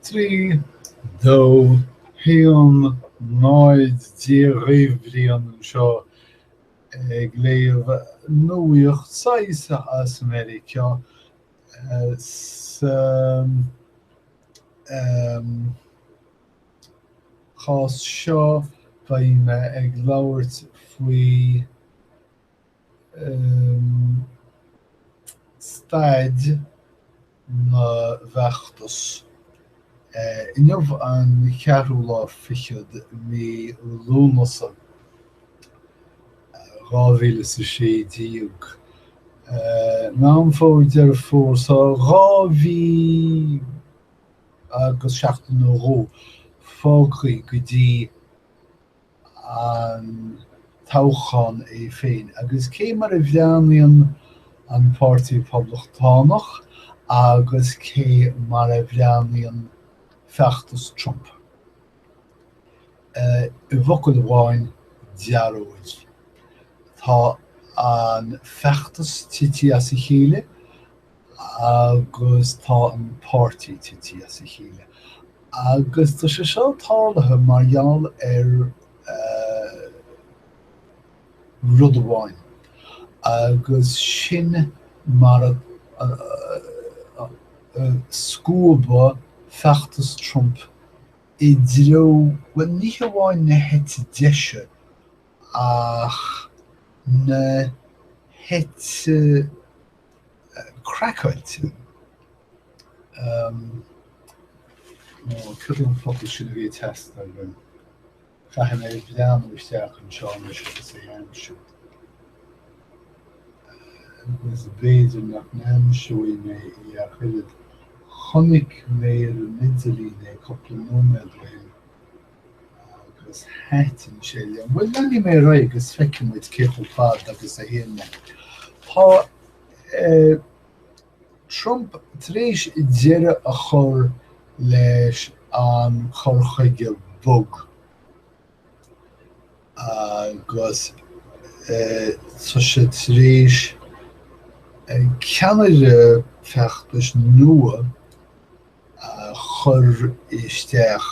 3, 2, 1, 0 Dia dhaoibh, Brian anseo ag léamh nuaíocht saghas as Meiriceá sa chás seo beidh mé ag labhairt faoi staid na bhfeachtas. Inniu an ceathrú lá fichead mí Lúnasa 2016. Meán Fómhair, Deireadh Fómhair, tá 2 mhí agus seachtain nó dhó fágtha go dtí an toghchán é féin agus cé mar a bhreathnaíonn an Páirtí Poblachtánach agus cé mar a bhreathnaíonn feachtas Trump. I bhfocal amháin, dearóil. Tá an feachtas tite as a chéile agus tá an páirtí tite as a chéile. Agus tá sé seo tarlaithe mar gheall ar rud amháin, agus sin mar a scuabadh feachtas Trump i dtreo, bhuel, ní hamháin na heite deise ach na heite craiceáilte. Nó cad é an focal sin a bhí ag teastáil uaim? Caithfidh mé breathnú isteach anseo anois agus é a aimsiú. Agus b'fhéidir nach n-aimseoidh mé é ach oiread. Chonaic mé ar an idirlíon é cúpla nóiméad ó shin agus thaitin sé liom. Bhuel, leanfaidh mé ar aghaidh agus feicfidh muid cé chomh fada agus a théann mé. Tá Trump tar éis deireadh a chur leis an cur chuige bog agus tá sé tar éis ceannaire feachtais nua a chur isteach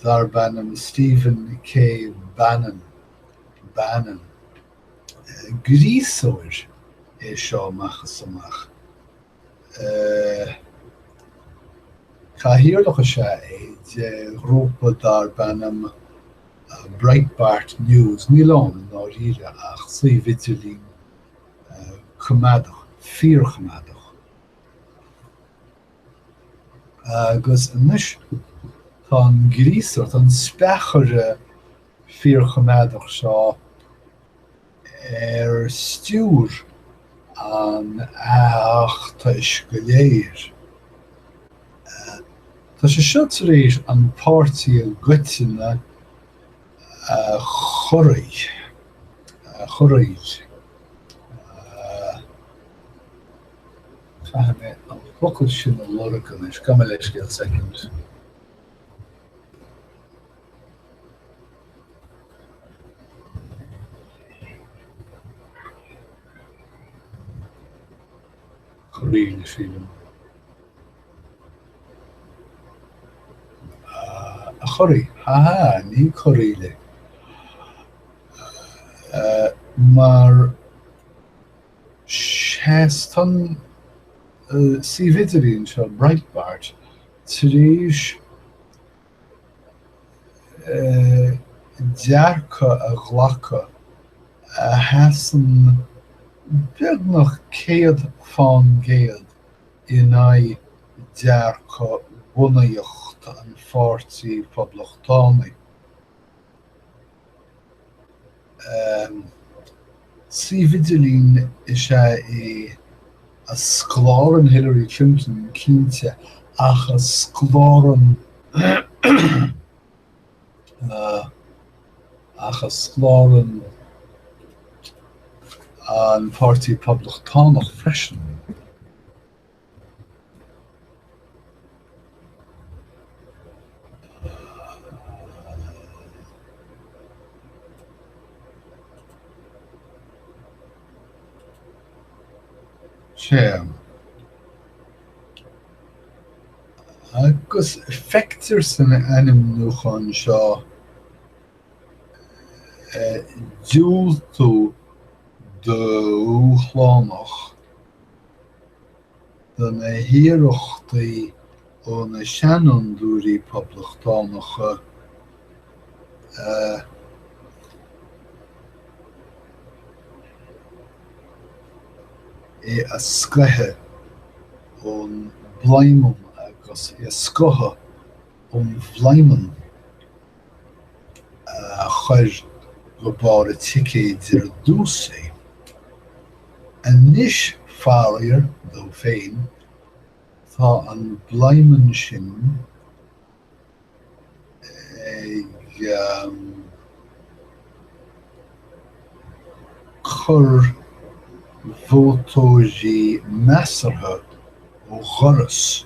darb ainm Stephen K. Bannon. Bannon. Gríosóir é seo amach is amach. Cathaoirleach is ea é de ghrúpa darb ainm Breitbart News. Níl ann i ndáiríre ach suíomh idirlín coimeádach, fíorchoimeádach. Agus anois tá an gríosóir, tá an speachaire fíorchoimeádach seo ar stiúir an fheachtais go léir. Tá sé seo tar éis an páirtí i gcoitinne a chorraí, a chorraíl. Caithfidh mé an focal sin a lorg anois, gabh mo leithscéal soicind. Corraíl, sílim. A chorraí, ha ha, ní corraíl é. Mar sheas, tá an suíomh idirlín seo, Breitbart, tar éis dearcadh a ghlacadh a sheasann beagnach 100% in aghaidh dearcadh bhunaíocht an Pháirtí Phoblachtánaigh. Suíomh idirlín is ea é a sclárann Hillary Clinton, cinnte, ach a sclárann ach a sclárann an Páirtí Poblachtánach freisin. Sea. Agus feictear san ainmniúchán seo diúltú dúshlánach do na hiarrachtaí ó na seanfhondúirí poblachtánacha a é a scoitheadh ón bPlaighneán agus é a scoitheadh ón bPlaighneán a chuir go barr an ticéid ar dtús é. Anois, faraor dó féin, tá an Pláighneán sin ag cur vótóirí measartha ó dhoras,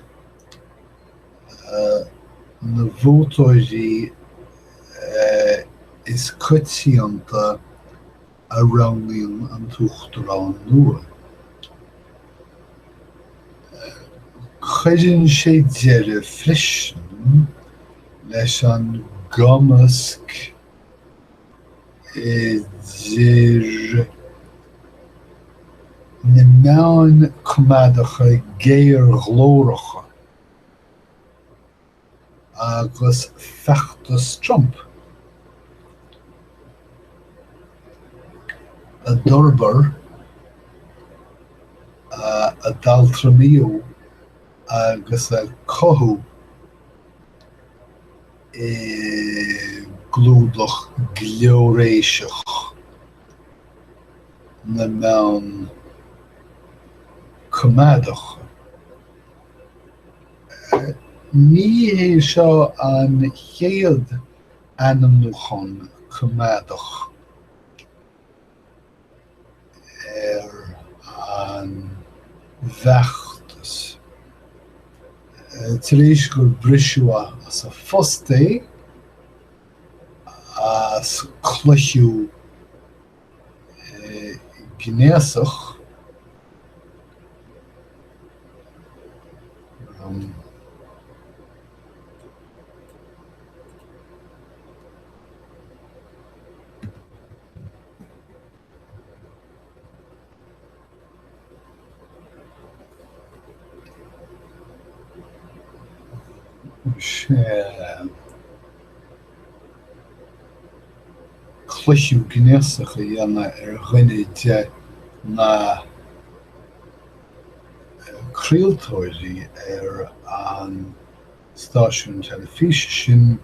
na vótóirí is coitianta a roghnaíonn an t-uachtarán nua. Cuireann sé deireadh freisin leis an gcumasc idir na meáin coimeádacha géarghlóracha agus feachtas Trump, a d'fhorbair, a d'altramaíodh agus a cothú i gclúdach gleoiréiseach na meán coimeádach. Ní hé seo an chéad ainmniúchán coimeádach ar an bhfeachtas. Tar éis gur briseadh as a phost é as cloichiú gnéasach. Cloichiú gnéasach a dhéanamh ar dhuine de na craoltóirí ar an stáisiún teilifíse sin,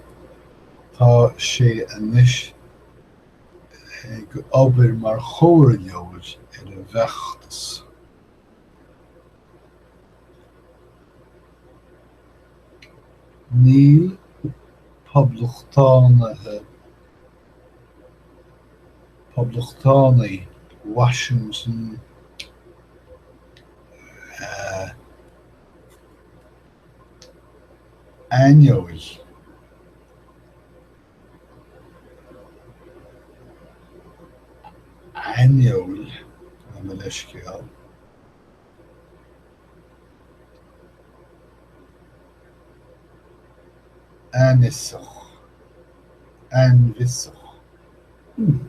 tá sé anois ag obair mar chomhairleoir ar an bhfeachtas. Níl poblachtánaithe poblachtánaigh Washington aineoil. Aineoil, gabh mo leithscéal. Ainfhiosach, ainbhiosach. Hmm.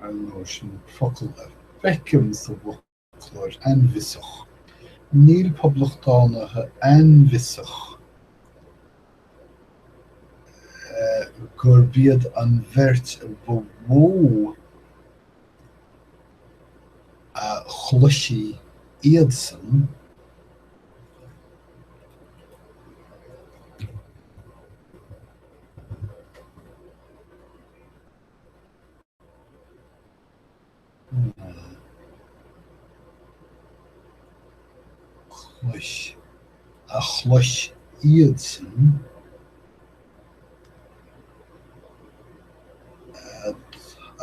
Ar ndóigh, sin focal a feicim sa bhfoclóir, ainbhiosach. Níl poblachtánaithe ainbhiosach gurb iad an bheirt ba mhó a chloisfidh iadsan. Clois, a chlois iadsan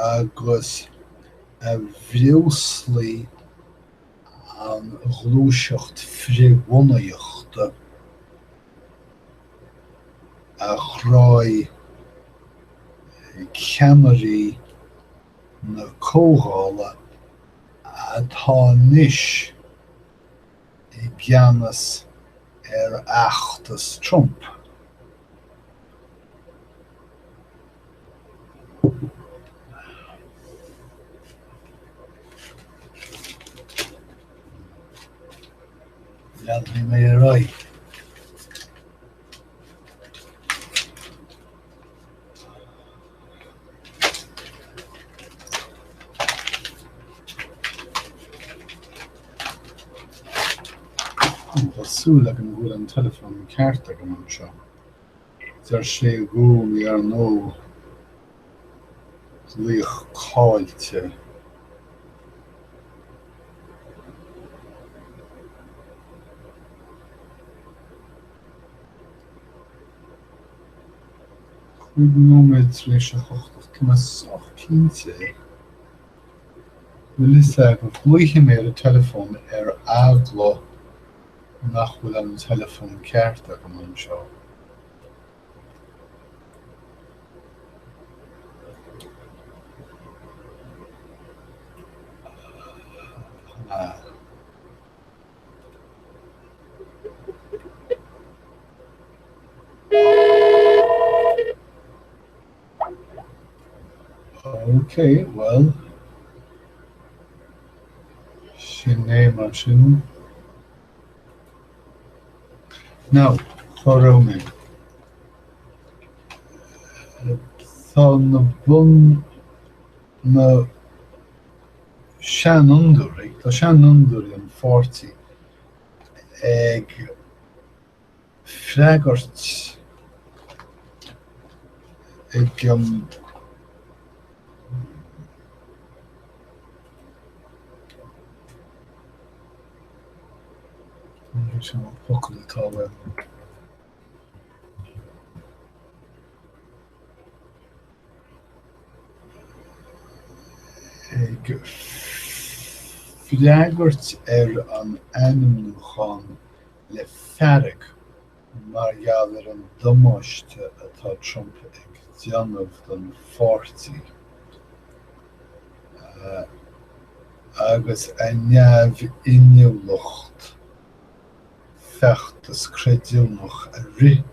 agus a bhreoslaigh an ghluaiseacht frithbhunaíochta a chráigh ceannairí na Comhdhála atá anois i gceannas. ar fheachtas Trump. Leanfaidh mé ar aghaidh. Tá súil agam go bhfuil an teileafón ceart agam anseo. Deir sé i gcónaí, ar ndóigh, glaoch caillte. 5 nóiméad tar éis a 8 ach tá mé sách cinnte bhfuil fhios agat, glaofaidh mé ar an teileafón ar eagla nach bhfuil an teileafón ceart agam anseo. Ok, bhuel, sin é mar sin. Now, cá raibh mé? Tá na bun, na seanfhondúirí, tá seanfhondúirí an pháirtí ag freagairt ag Sin an focal atá uaim. Ag freagairt ar an ainmniúchán le fearg mar gheall ar an damáiste atá Trump ag déanamh don pháirtí agus a neamhinniúlacht feachtas creidiúnach a rith.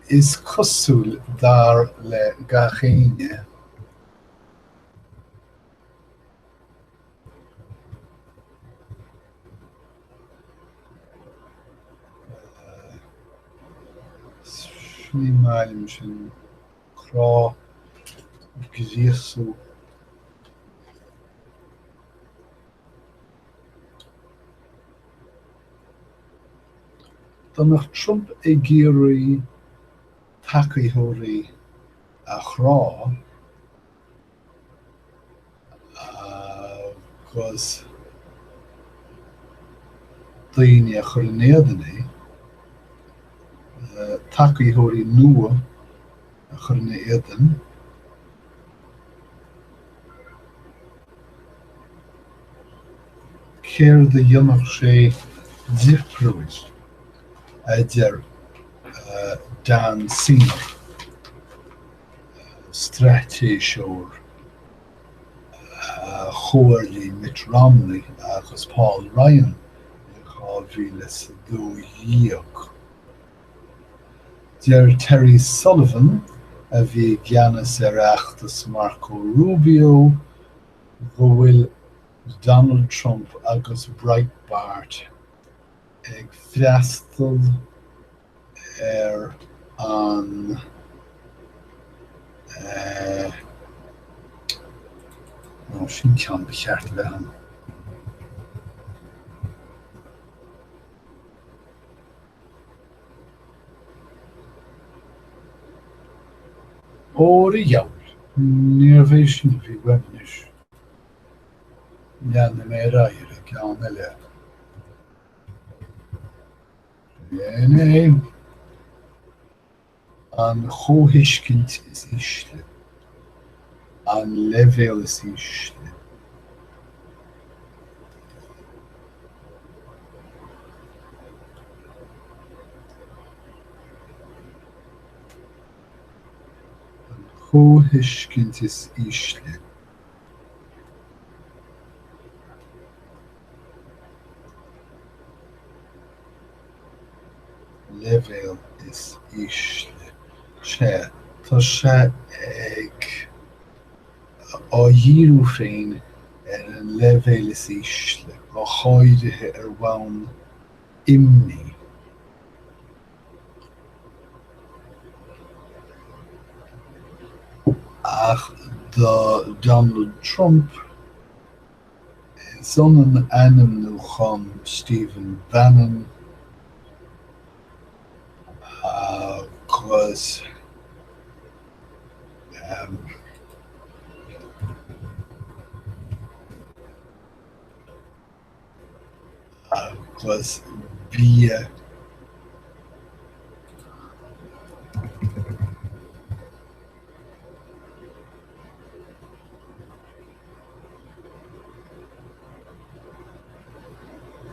Is cosúil, dar le gach éinne, Ní maith liom sin. Crá, gríosú. Dá mbeadh Trump ag iarraidh tacaitheoirí a chrá agus daoine a chur in éadan é, tacaitheoirí nua a chur ina éadan, Céard a dhéanfadh sé difriúil? a deir Dan Senor, straitéiseoir a chomhairligh Mitt Romney agus Paul Ryan in 2012. Deir Terry Sullivan, a bhí i gceannas ar fheachtas Marco Rubio, go bhfuil Donald Trump agus Breitbart ag freastal ar an Nó sin ceann ba cheart a bheith ann. Óra a dheabhail, níorbh é sin a bhí uaim anois. Leanfaidh mé ar aghaidh ar an gceann eile. Sin é. An chomhthuiscint is ísle. An leibhéal is ísle. An. Comhthuiscint is ísle. Leibhéal is ísle. Sea, tá sé ag á dhíriú féin ar an leibhéal is ísle, go háirithe ar bhonn imní. Ach do Donald Trump, is ionann ainmniúchán Stephen Bannon agus agus bia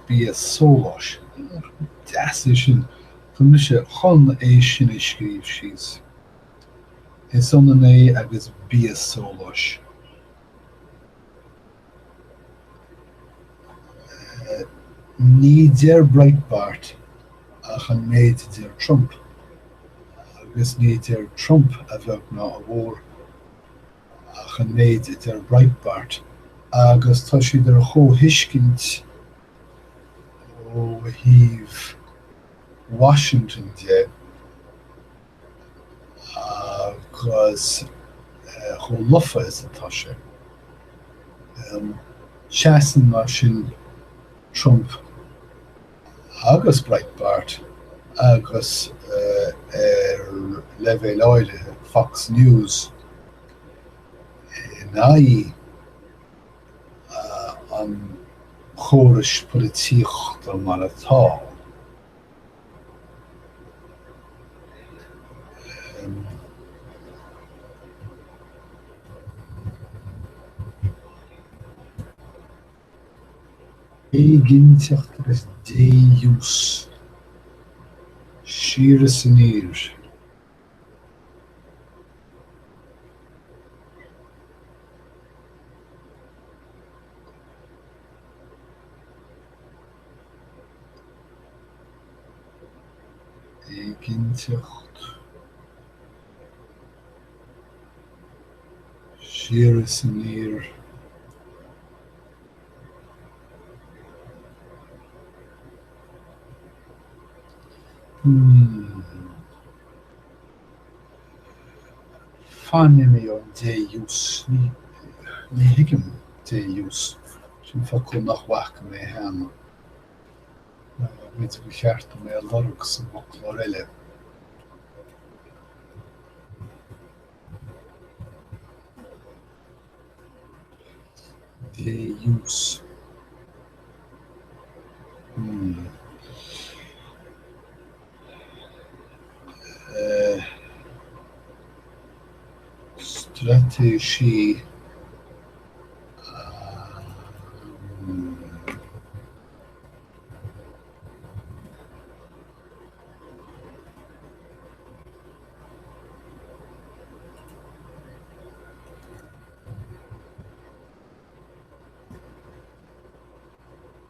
bia sóláis. Deas é sin. Tá mise chun é sin a scríobh síos. Is ionann é agus bia sóláis. Ní deir Breitbart ach an méid a deir Trump, agus ní deir Trump a bheag ná a mhór ach an méid a deir Breitbart, agus tá siad ar chomhthuiscint ó thaobh Washington de. agus chomh lofa is atá sé. Seasann mar sin Trump agus Breitbart agus ar leibhéal áirithe Fox News in aghaidh an chórais polaitíochta mar atá. Éiginnteacht agus défhiús, siar is aniar. Éiginnteacht, siar is aniar. Hmm. Fanfaidh mé ón défhiús. Ní thuigim défhiús. Sin focal nach bhfaca mé cheana. B'fhéidir gur cheart dom é a lorg san fhoclóir eile. Défhiús. Hmm. Straitéisí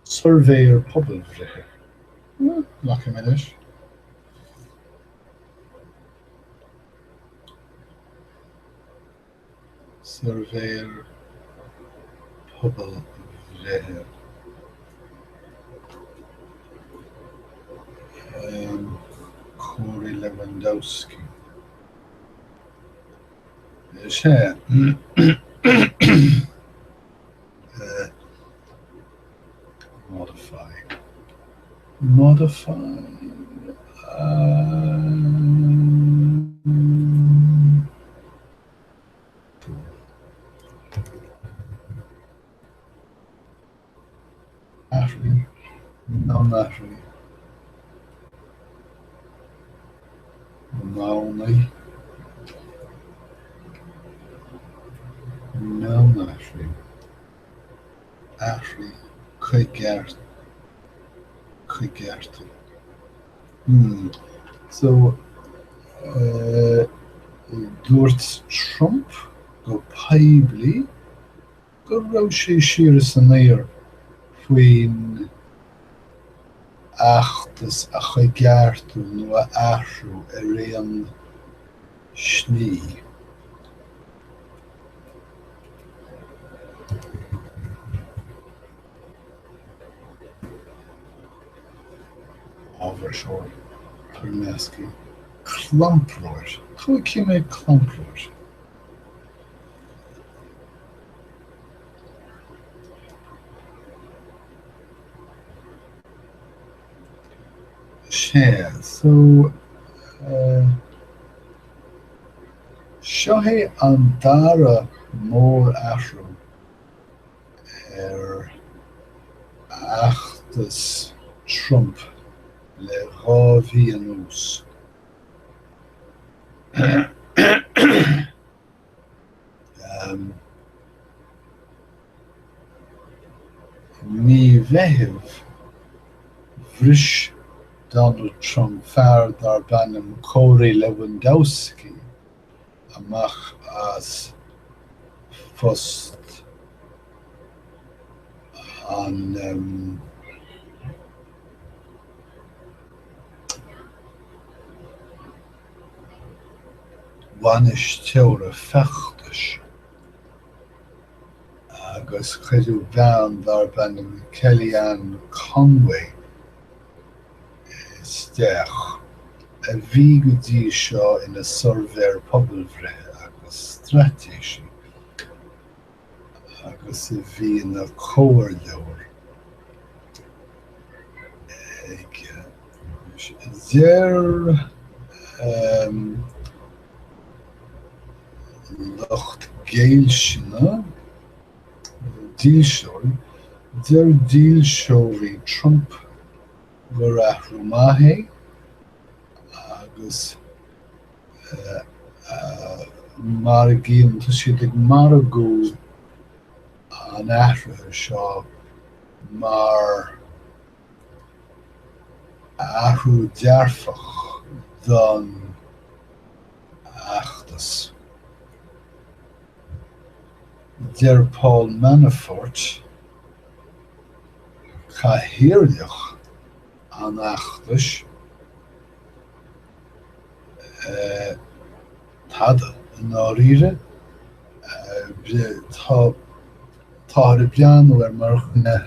Suirbhéir pobalbhreithe. Glacfaidh mé leis. Suirbhéir pobalbhreithe. Corey Lewandowski. Sea. Modify. Modify. Athraigh. Mionathraigh. Roghnaigh. Mionathraigh. Athraigh. Coigeart. Coigeartaigh. Hmm. So, eh, Dúirt Trump go poiblí go raibh sé siar is aniar faoin fheachtas a choigeartú nó a athrú ar aon slí. Áibhirseoir, toirmeascaí, clampróir, tuigfidh mé clampróir. Sea, so, seo é an dara mórathrú ar fheachtas Trump le 2 mhí anuas. Mí Mheithimh, bhris Donald Trump fear darb ainm Corey Lewandowski amach as phost an bhainisteora feachtais agus cuireadh bean darb ainm Kellyanne Conway isteach, a bhí go dtí seo ina suirbhéir pobalbhreithe agus straitéisí, agus a bhí ina comhairleoir aige. Deir lucht géillsine, dílseoirí, deir dílseoirí Trump gur athrú maith é agus margaíonn, tá siad ag margú an athraithe seo mar athrú dearfach don fheachtas. Deir Paul Manafort, cathaoirleach an fheachtais, tada i ndáiríre, táthar ag breathnú air mar dhuine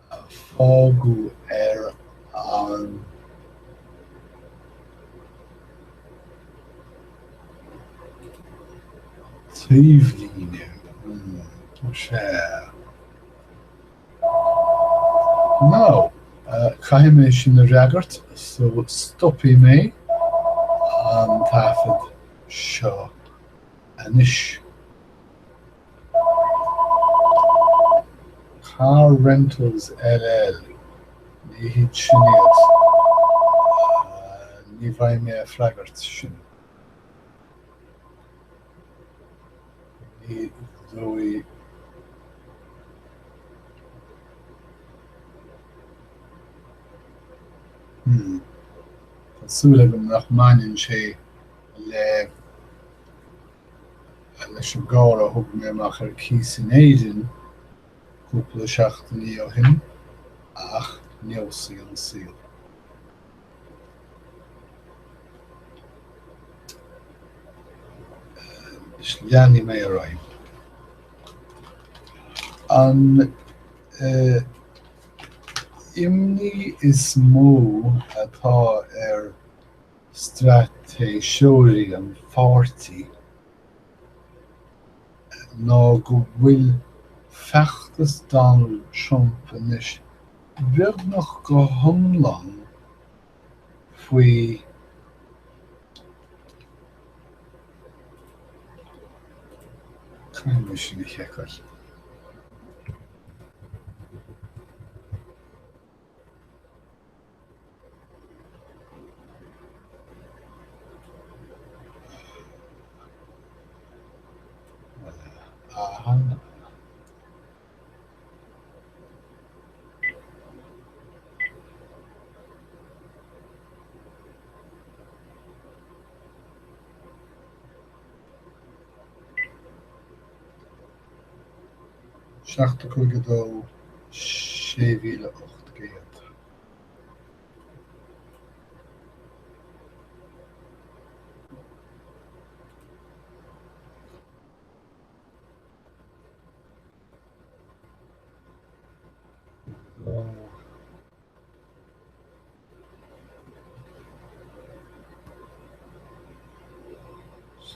a fágadh ar an taobhlíne. Sea. Now, caithfidh mé sin a fhreagairt, so stopfaidh mé an taifead seo anois. Car Rentals LL, ní hiad sin iad. Ní bheidh mé ag freagairt sin. Ní dóigh. Hmm. Tá súil agam nach mbaineann sé le leis an gcarr a thug mé amach ar cíos in Éirinn cúpla seachtainí ó shin, ach neosfaidh an saol. Leanfaidh mé ar aghaidh. An imní is mó atá ar straitéiseoirí an pháirtí ná go bhfuil feachtas Donald Trump anois beagnach go hiomlán faoi Caithfidh mé sin a sheiceáil. Aha. 7, 5, 2, 6800. 2.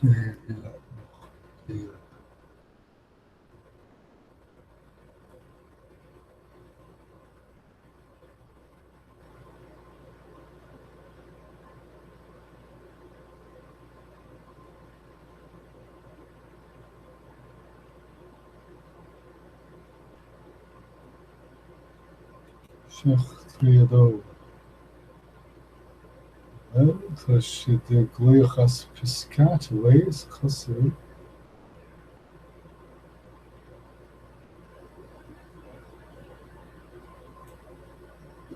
6800. 7, 3, 2. Bhuel, tá siad ag glaoch as Piscataway, is cosúil.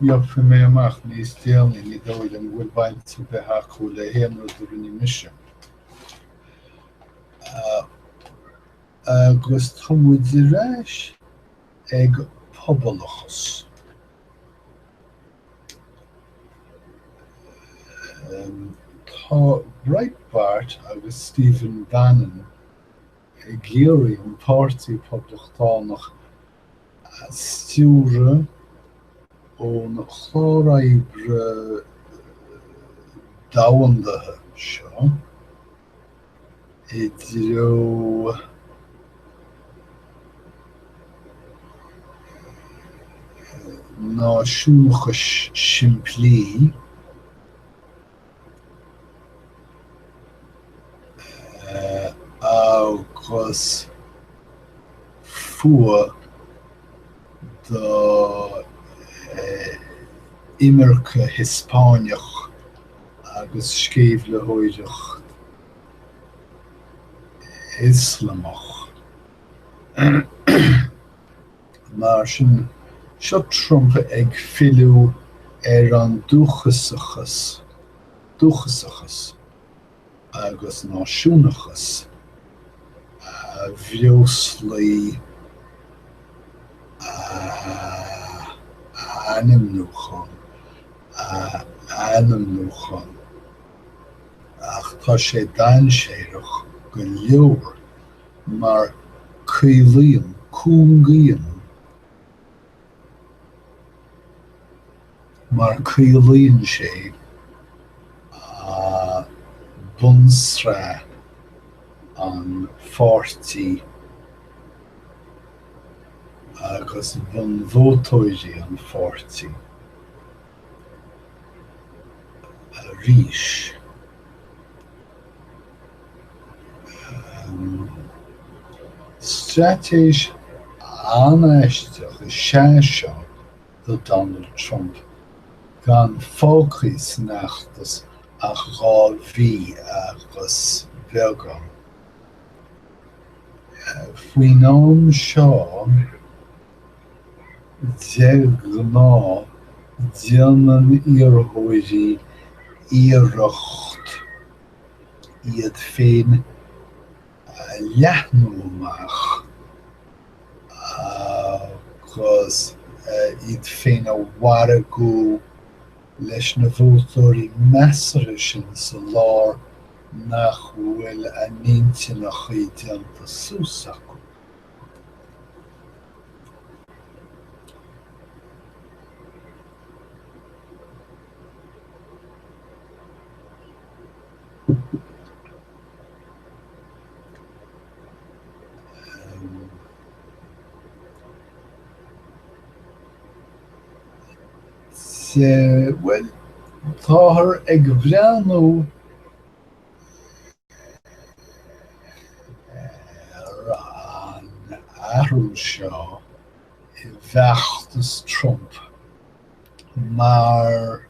Gheobhaidh mé amach níos déanaí, ní dóigh liom go bhfuil baint ar bith acu le haon rud a rinne mise. Agus tá muid ar ais ag pobalachas. Tá Breitbart agus Stephen Bannon ag iarraidh an Páirtí Poblachtánach a stiúradh ón chlár oibre domhandaithe seo i dtreo náisiúnachais simplí. Agus fuath do imirce Hispáineach agus sceimhlitheoireacht Ioslamach. Mar sin, seo Trump ag filleadh ar an dúchasachas, dúchasachas agus náisiúnachas a bhreoslaigh a ainmniúchán, a ainmniúchán. Ach tá sé dainséarach go leor mar caolaíonn, cúngaíonn, mar caolaíonn sé bunsraith an pháirtí agus bunvótóirí an pháirtí arís. Straitéis an-aisteach is ea seo do Donald Trump gan fágtha san fheachtas ach 2 mhí agus beagán. Faoin am seo, de ghnáth déanann iarrthóirí iarracht iad féin a leathnú amach agus iad féin a mhargú leis na vótóirí measartha sin sa lár nach bhfuil a n-intinneacha déanta suas acu. Bhuel, táthar ag breathnú ar an athrú seo i bhfeachtas Trump mar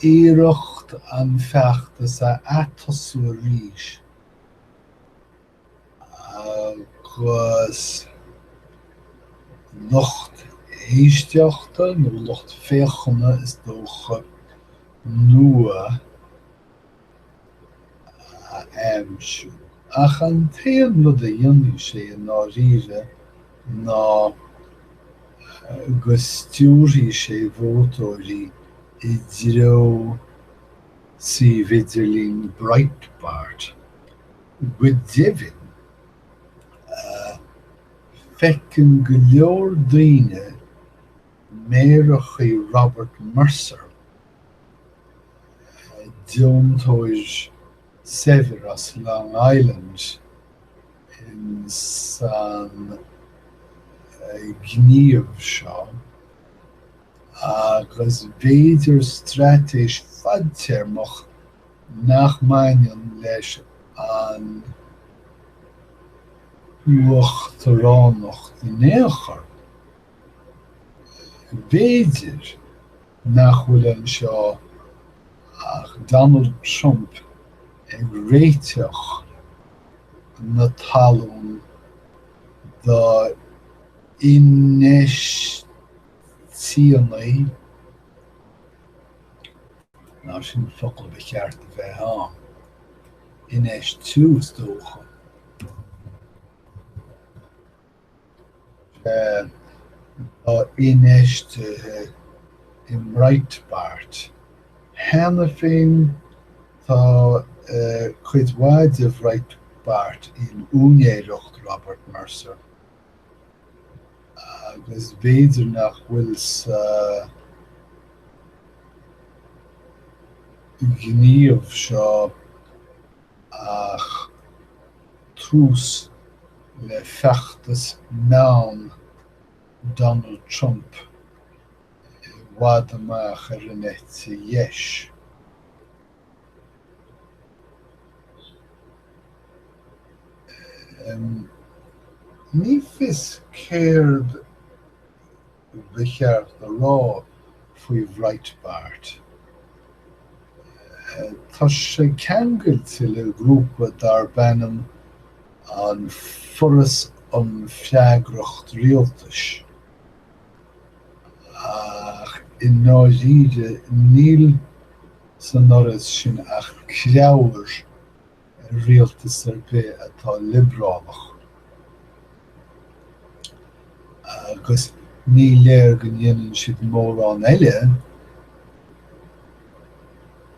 iarracht an feachtas a atosú arís agus lucht éisteachta nó lucht féachana is dócha nua a aimsiú. Ach an t-aon rud a dhéanfaidh sé i ndáiríre ná go stiúrfaidh sé vótóirí i dtreo suíomh idirlín Breitbart. Go deimhin, feiceann go leor daoine méarachaí Robert Mercer, deontóir saibhir as Long Island, insan ghníomh seo agus b'fhéidir straitéis fadtéarmach nach mbaineann leis an uachtaránacht in aon chor. B'fhéidir nach bhfuil anseo ach Donald Trump ag réiteach na talún do infheistíonnaí, ná sin focal ba cheart a bheith ann, infheistiú is dócha. Do infheistithe i mBreitbart. Cheana féin tá cuid mhaith de Bhreitbart in úinéireacht Robert Mercer agus b'fhéidir nach bhfuil sa ghníomh seo ach tús le feachtas meán Donald Trump i bhfad amach ar an eite dheis. Ní fios céard ba cheart a rá faoi Bhreitbart. Tá sé ceangailte le grúpa darb ainm an Foras um Freagracht Rialtais, ach i ndáiríre níl san fhoras sin ach creabhar ar rialtas ar bith atá liobrálach, agus ní léir go ndéanann siad mórán eile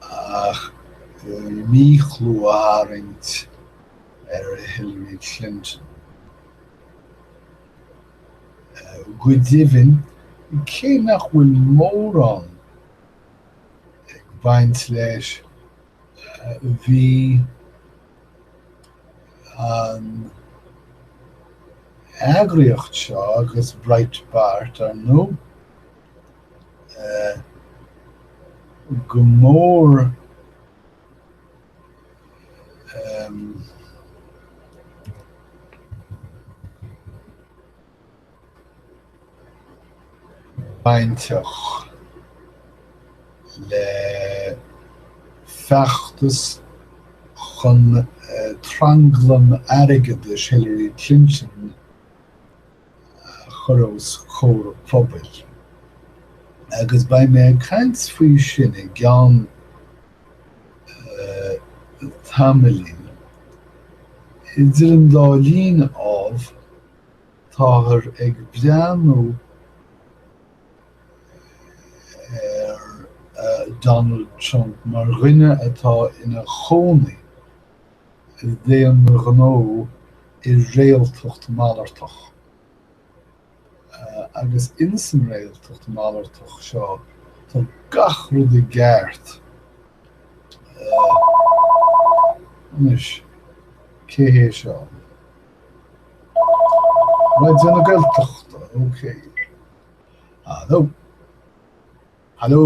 ach míchlú a tharraingt ar Hillary Clinton. Go deimhin, cé nach bhfuil mórán ag baint leis, Bhí an eagraíocht seo agus Breitbart, ar ndóigh, go mór bainteach le feachtas chun tranglam airgeadais Hillary Clinton a chur os comhair an phobail. Agus beidh mé ag caint faoi sin i gceann tamaillín. Idir an dá linn, ámh, Táthar ag breathnú ar Donald Trump mar dhuine atá ina chónaí d'aon ghnó i réaltacht malartach. Agus ins an réaltacht malartach seo tá gach rud i gceart. Anois, cé hé seo? Raidió na Gaeltachta, ok. Haló! Haló!